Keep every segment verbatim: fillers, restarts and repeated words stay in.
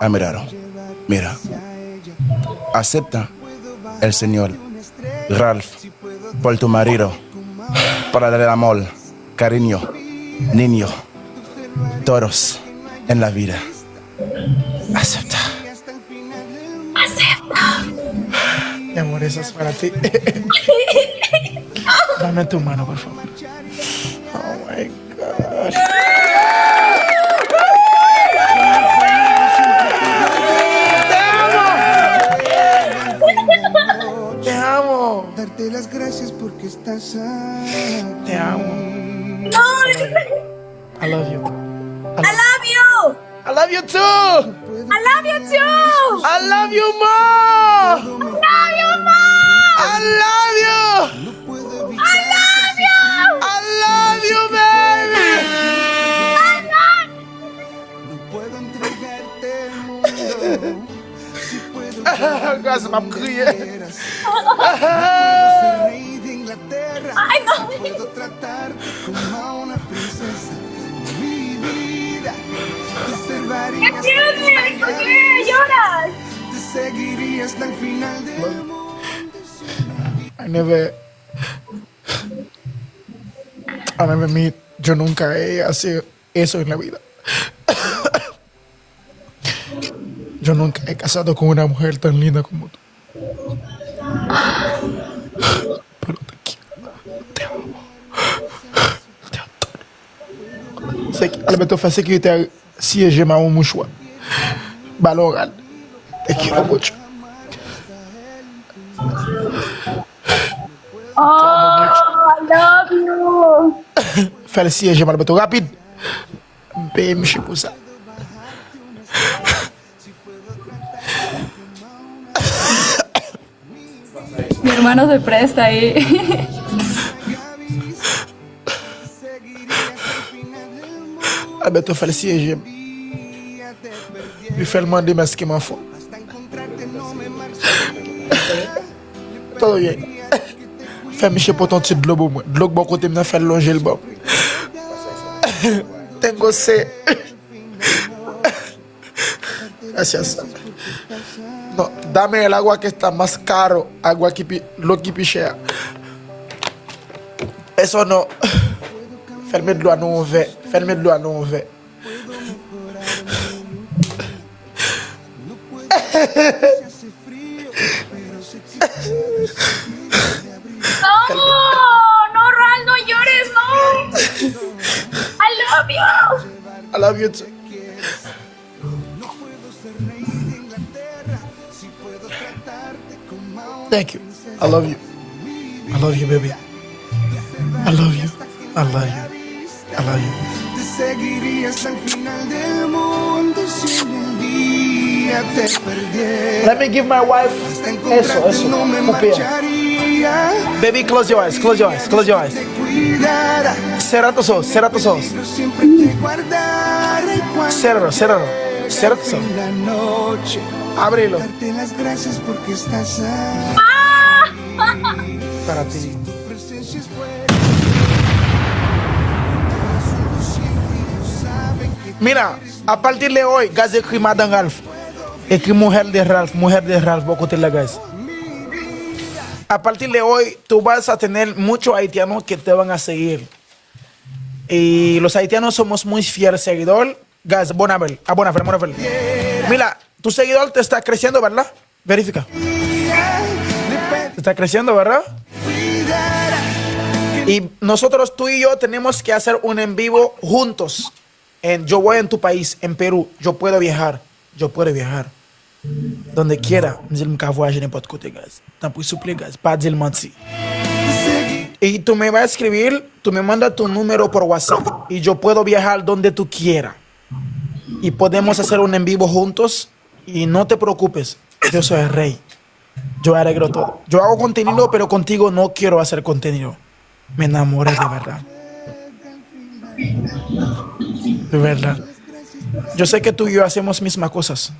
Améralo. Mira. Acepta el señor Ralph por tu marido para darle amor, cariño, niño, todos en la vida. Acepta. Acepta. Mi amor, eso es para ti. Dame tu mano, por favor. Oh my God. Te amo. Te amo. Darte las gracias porque estás aquí. Te amo. I love you. I love you. I love you too. I love you too. I love you more. I love you more. I love you. I love you. I love you, baby. I love you. No puedo entregarte el mundo. Si puedo Guys, m ap kriye. Ser rey de Inglaterra. I know. Puedo tratarte como a una princesa. Mi vida te salvaría. ¿Qué tienes? ¿Por qué lloras? Te seguiría hasta el final del mundo. I never, I never meet, yo nunca he hecho eso en la vida. Yo nunca he casado con una mujer tan linda como tú. Pero te quiero. Te amo. Te adoro. Alberto, fè sekirite a siyeje m a yon mouchwa. Ba l yon rad. Te quiero mucho. Oh, I love you. Fè l siyeje m, Alberto, rapid. M peye misye pou sa. Mi hermano se presta ahí. Alberto fè l siyeje m. Li fè l mande m èske m anfòm. Todo bien. Fè misye pote yon ti dlo pou mwen. Dlo k bò kote m nan, fè l lonje l ban m. Tengo sed. Gracias. No, dame el agua que está más caro. Agua ki pi, dlo ki pi chè a. Eso no. Fè l met dlo a nan yon vè. Fè l met dlo a nan yon vè. No, no, Ral, no llores, no. I love you. I love you too. Thank you. I love you. I love you, baby. I love you. I love you. I love you. Te seguiría hasta el final del mundo si en el día te perdieras. Let me give my wife eso, eso. Kupe. Baby, close your eyes, close your eyes, close your eyes. Cierra tus ojos, cierra tus ojos. Ciérralo, ciérralo. Cierra tus ojos. Ábrelo. Darte las gracias porque estás Para ti. Mira, a partir de hoy, guys, ekri Madan Ralph. Ekri Mujer de Ralph, Mujer de Ralph, bò kote la, guys. A partir de hoy, tú vas a tener muchos haitianos que te van a seguir. Y los haitianos somos muy fieles seguidor. Guys, abona, abona, abona. Mira, tu seguidor te está creciendo, ¿verdad? Verifica. Te está creciendo, ¿verdad? Y nosotros, tú y yo, tenemos que hacer un en vivo juntos. En, yo voy en tu país, en Perú. Yo puedo viajar. Yo puedo viajar. Donde quiera. M di l m ka vwayaje nenpòt kote, guys. Tanpri, souple, guys. Pa di l manti. Y tú me vas a escribir, tú me mandas tu número por WhatsApp. Y yo puedo viajar donde tú quieras. Y podemos hacer un en vivo juntos. Y no te preocupes, yo soy el rey. Yo arreglo todo. Yo hago contenido, pero contigo no quiero hacer contenido. Me enamoré de verdad. De verdad. Yo sé que tú y yo hacemos mismas cosas.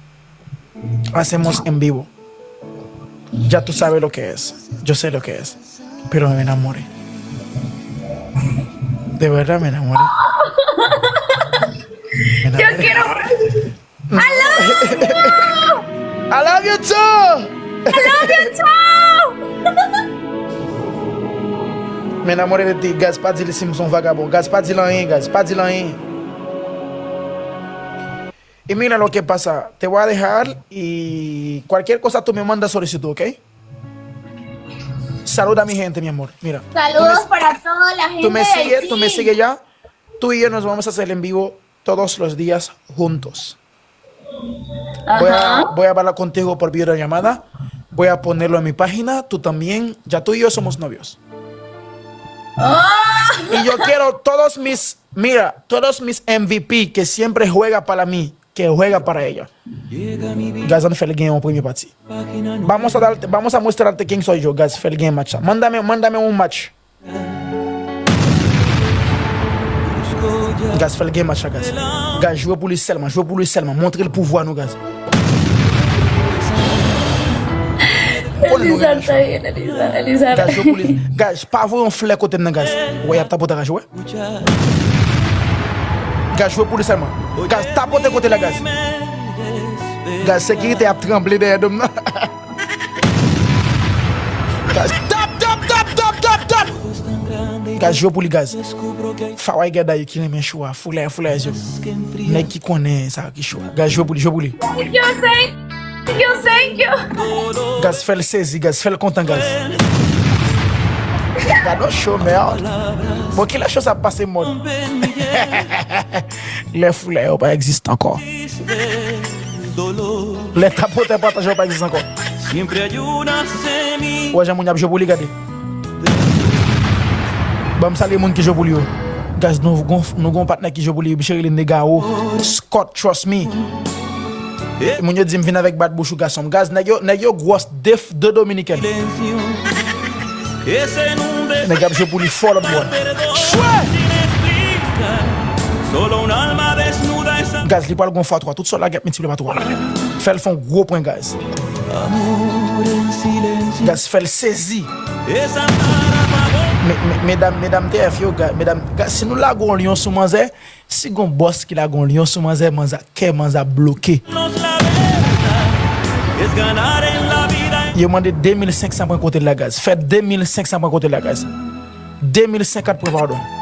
Hacemos en vivo. Ya tú sabes lo que es. Yo sé lo que es. Pero me enamoré. De verdad me enamoré. Me Yo enamoré. Quiero. I love you! I love you too! I love you too! Men amore de ti, Gaz pa di li si m son vagabon. Gaz pa di l anyen, Gaz pa di l anyen. Y mira lo que pasa, te voy a dejar y cualquier cosa tú me mandas solicitud, ¿ok? Saluda a mi gente, mi amor. Mira, tú me, Saludos para toda la gente tú me de sigues, tú me Haití. Sigues ya. Tú y yo nos vamos a hacer en vivo todos los días juntos. Voy a, Ajá. Voy a hablar contigo por videollamada. Voy a ponerlo en mi página. Tú también. Ya tú y yo somos novios. Oh, Y yo quiero todos mis, mira, todos mis M V P que siempre juega para mí, que juega para ella. Gaz, ann fè l gen yon premye pati. Vamos a darte, vamos a mostrarte quién soy yo, Gaz, fè l gen match la. Mándame, mándame un match. Gaz, fè l gen match la, Gaz. Gaz, jwe pou li sèlman, jwe pou li sèlman. Montre l pouvwa nou, Gaz. Konnen nou Elisa renmen ta ye, Elisa, Elisa. Gaz, jwe pou li. Gaz, pa voye yon flè kote m nan, Gaz. Wè, y ap tapote Gaz, wè. Gaz, jwe pou li sèlman. Gaz, tapote kote la, Gaz. Gaz, sekirite ap tranble dèyè dòm nan. Gaz, tap, tap, tap, tap, tap, tap. Gaz, jwe pou li, Gaz. Faway gèda yo ki renmen cho a. Foulè, foulè yo. Nèg ki konnen sa ki cho a. Gaz, jwe pou li, jwe pou li. Thank you, thank you, thank you. Gaz, fè l sezi, Gaz, fè l kontan, Gaz. Gad yon cho, mèd. Bon, kilè cho sa ap pase mòd? Lè foulè yo pa egziste ankò. Lè tapotè pataje yo pa egziste ankò. Ou wè jan moun y ap jwe pou li, gade. Ban m salye moun ki jwe pou li yo. Gaz, nou gon, nou gon patnè ki jwe pou li, cheri, li Negao. Scott, trust me. Moun yo di m vin avèk bat bouch ou gason m. Gaz, nèg yo, nèg yo gwòs de, de dominiken. Nèg ap jwe pou li fò lòt bò. Chwe! Gaz, li pral gon fwa twa. Tout sòlda gen ap miltipliye pa twa. Fè l fè yon gwo pwen, Gaz. Gaz, fè l sezi. Me, me, medam, medam T F yo, Gaz, medam, Gaz, si nou lage yon lyon sou manzè, si gon bòs ki lage yon lyon sou manzè, manzè kè, manzè ap bloke. Yo mande de mil senk san pwen kote l la, Gaz. Fè de mil senk san pwen kote l la, Gaz. De mil senkant pwen, padon.